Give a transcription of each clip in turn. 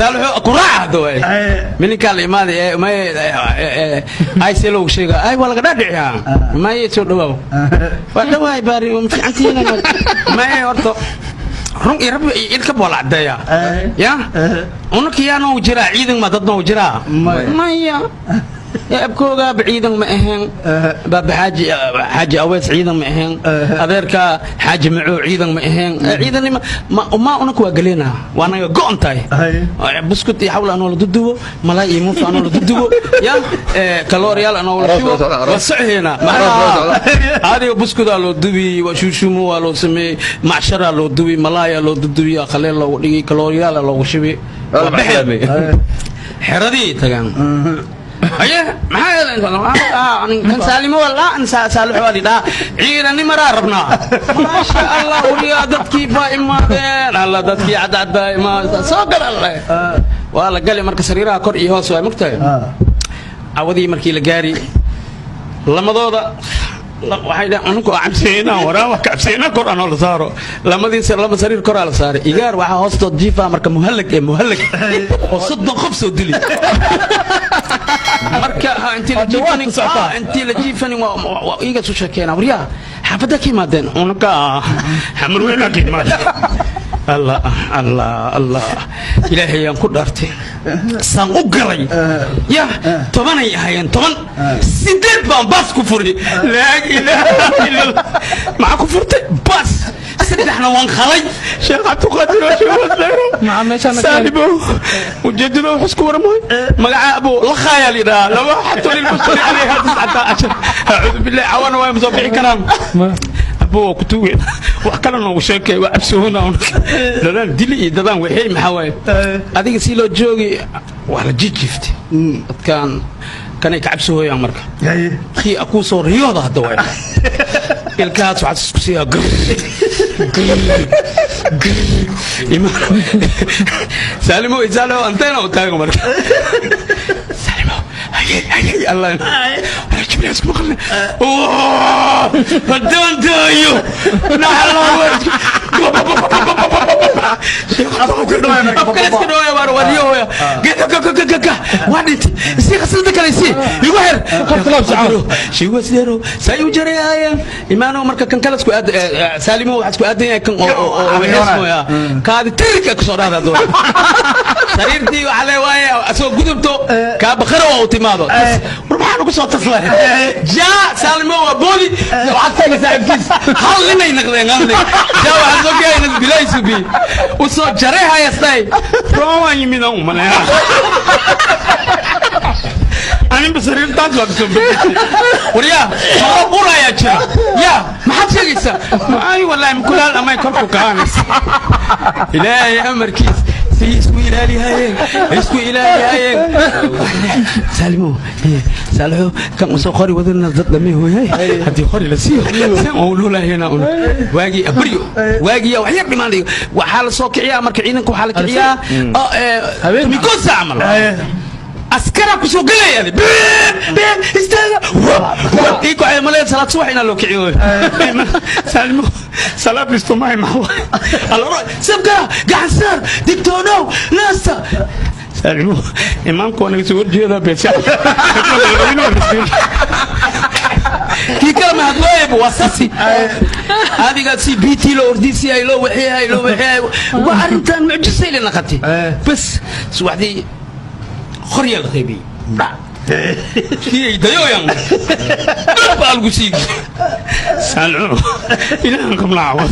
Saalixo ku raaca hadda waay. Mininkaa la imaaday ee may ay see loogu sheega, ay waa laga dhaadhiciyaa, may soo dhawaaw, waa dhawaay baari, ma fiicantihiin? May horta run iyo rabbi iyo ilka baa la caddeeyaa. Ya unaka yaa noo jiraa ciidan, ma dad noo jiraa? Maya, abkoogaaba ciidan ma ahayn, baaba xaaji, Xaaji Aweys ciidan ma ahayn, adeerka Xaaji Macoo ciidan ma ahayn. Ciidanima ma unaka waa galeena, waa naga go'on tahay. Buskut iyo xawla anoo la dudubo, malaay iyo muufa anoo la dudubo, ya kalooriyaal anoo la shubo, waa soceena. Adiga buskudaa loo dubi, waa shuushumo, waa loo sameeyey, macsharaa loo dubi, malaayaa loo dudubi, qaleel loogu dhigi, kalooriyaala loogu shubi, waa baxeen, xeradii tagaan. Haye, maxaa kan Saalimo walaa Saalixo waa lidhaa, ciidanimaraa rabnaa. Maasha Allah, wariyaa dadkii baa imaadeen, alla dadkii cadcad baa imaadeen, soo gal alle. Waa la gali marka sariiraha kor iyo hoos waa mogtahay. Cawadii markii la gaari, lamadooda waxay dhaheen ununka waa cabseynaa, waraa waa cabseynaa, kor anoo la saaro. Lamadii lama sariir koraa la saaray. Igaar waxaa hoostood jiifaa marka muhallag ee muhallag oo 30 qof soo dili. Marka intii la jiifanin, intii la jiifanin, waa iiga soo sheekeena, waryaa xaafadda ka yimaadeen, ununka Xamar weynaa ka yimaadeen. Allah, Allah, Allah, Ilaahay aan ku dhaartay, saan u galay ya 10ay ahaayeen, 10, 8 baan baas ku furay. Laa ilaaha illa Allah. Maxaa ku furtay? Baas. Saddexna waan khalay. Sheekh Cabdiqaadir oo sheekh Saalimo ujeedada wax isku warmay magaca abu la khayal ila laba xato lil mushtari alayha 19. Acuudu billahi, cawana waa soo bixi karaan. Abu waa ku tuugeen, wax kale noogu sheekay, waa cabsoona, dadaan dili iyo dadaan waxay. Maxaa waaye adiga si loo joogi, waa la jijiiftay dadkan kanay ka cabsooyaan. Marka kii akuu soo riyooda hadda waay, ilkahaas waxaad isku siiyaa gar gar. Saalimo Saalimo anteena u taagan. Marka Saalimo, haye haye, Allah, wala jibriil isku maqalne, haddaan daayo afkale iska dhawaaya, waar wadiyo hooya waa dhintay, isii khaslada kale, isii igu xir shiwasdero say u jarayaayeen imaano. Marka kan kale isku aad, Saalimo waxaa isku aadan yahay kan oo weesmoya kaadi tirka kusoo dhahda doon sariirtii. Waxaa le waaye asagoo gudubto kaa bakara waa u timaado, war maxaa nagu soo taslay? Jaa Saalimo waa boodi, waxaad taga saaxiibkiis, hal ninay naqdeen, hal nin. Jaa waxaa soo gaahay bilaysubi u soo jaray hayastay roowaan yimid aan umaleeyaa aninba sariirtaas waa kasoo bedeshay. Waryaa maqo qurayaa jira, yaa maxaad sheegaysaa? Ay wallaahi mukulaal amay korku kaanaysa. Ilaahay amarkiis, say isku ilaalihayeen, isku ilaalihayeen. Saalimo Saalixo kan usoo qori wadana dad dhamay hooyay, haddii qori la siiyo san oo noolahayna un waagii abriyo waagii wax yar dhimaanayo waxaa la soo kiciyaa. Marka ciidanka waxaa la kiciyaa mikosa camal askara ku soo galaya, been istaaga ii kacay malay salaad subax inaa loo kiciyo. Saalimo salaad listumaay maxaa allo sabka gacan saar, digtoonow naasta. Saalimo imaamka waa naga soo horjeedaa, beesha kii kale mahadlooyaba waa sasi. Adiga si bt loo ordisiyahay, loo waxeehay, loo waxeehay, waa arrintan mucjisay la naqatay. Bas subaxdii qoryaa la qaybiyey, kii ay dayoyan baa lagu sii. Saalco ilaahan qabnaa cawad,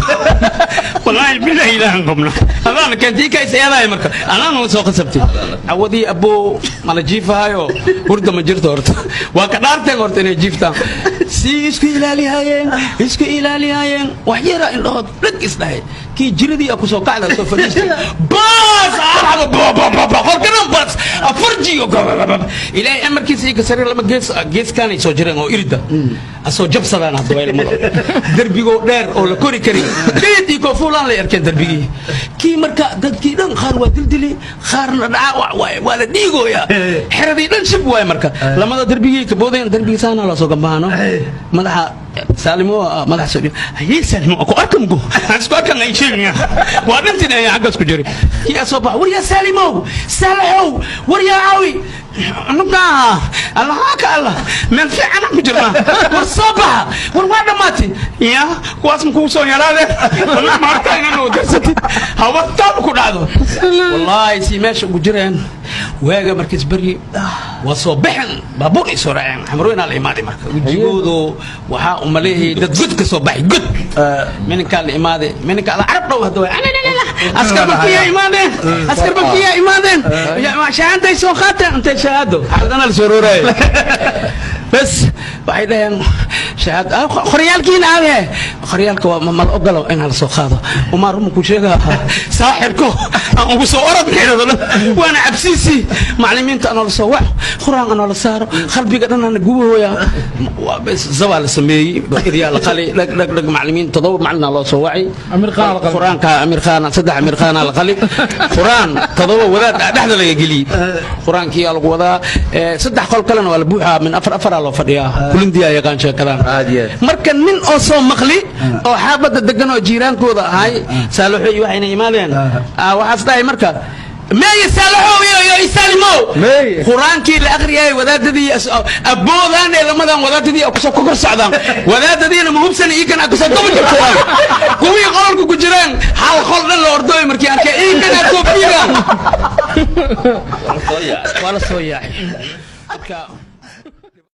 wallaahi bilahi ilaahan qabnaa, adaana keentii kays eedahay. Marka anaana soo qasabtay cawadii aboo mala jiifahayo, hurda ma jirto horta, waa ka dhaarteen horta inay jiiftaan. Si isku ilaalihayeen, isku ilaalihayeen, wax yara indhahood dhag isdhahay, kii jiradii a kusoo kacda soo fadhiistay, baas arxaba qorkanan, baas afar Wejiga Ilaahay amarkiisa iyo sariir lama gees geeskaanay soo jireen oo irida asoo jabsadaan hadda lamada darbigoo dheer oo la kori karin geedii koofuulaan la arkeen darbigii kii. Marka dadkii dhan qaar waa dildili, qaarna dhaawac waaye, waa la dhiigooyaa, xeradii dhan shib waaye. Marka lamada darbigii kaboodayan, darbigii saana la soo gambahano, madaxa Saalimo madaxa soo hayee. Saalimo ku arkan ku isku arkan ay sheegaya waa dhintin ay xaggaas ku jiray. Kii soo bax, war yaa Saalimow, Saalaxow, war yaa caawi nugaa, Allaha ka Allah, meel fiican aan ku jirnaa, war soo baxa, war waa dhammaatay ya kuwaas ma kugu soo yaraadeen maarta inaan u darsatid habartaaba ku dhacdo. Wallaahi si meesha ugu jireen waaga markiis beryi waa soo baxeen, baabuur ay soo raaceen, Xamrooyinaa la imaaday. Marka wejigoodu waxaa umaleeyay dad god ka soo baxay, god mininkaa la imaaday, mininka ala carab dhow hadda way askar bakiyaa imaadeen, askar bakiyaa imaadeen, shahaantay soo qaateen, intay shahaado xaaladana la soo rooraayo bas. Waxay dhaheen shahaad qoryaalkiina aabe, qoryaalka waa ma la ogolo in la soo qaado. Umaar ruma ku sheegaa saaxirko aan ugu soo orod xirado dhan waana cabsiisi macallimiinta anoo la soo wac, quraan anoo la saaro, qalbiga dhan ana gubahooya. Waa bas zabaa la sameeyey, bakriyaa la qali, dhag dhag dhag, macallimiin 7 macallina loo soo wacay. Amir Khan la qali. Quraanka Amir Khan, saddex Amir Khan la qali, quraan 7 wadaad dhexda laga geliyey, quraankii lagu wadaa, saddex qol kalena waa la buuxaa, min afar afaraa loo fadhiyaa, kulindiyaa yaqaan sheekadan. Aad iyo aad. Marka nin oo soo maqli oo xaafadda degan oo jiiraankooda ahay, Saalaxo iyo waxayna imaadeen, waxaas dhahay marka meeye Saalaxow iyo Isaalimow? Meeye? Qur-aankii la akhriyay wadaadadii aboodaan ee lamadan wadaadadii kusoo ku kor socdaan, wadaadadiina ma hubsan iikan kusoo daba jabsadaan, kuwii qololka ku jiraan hal qol dhan la ordooy. Markii arkay iikan koofiga waa la soo yaacay marka.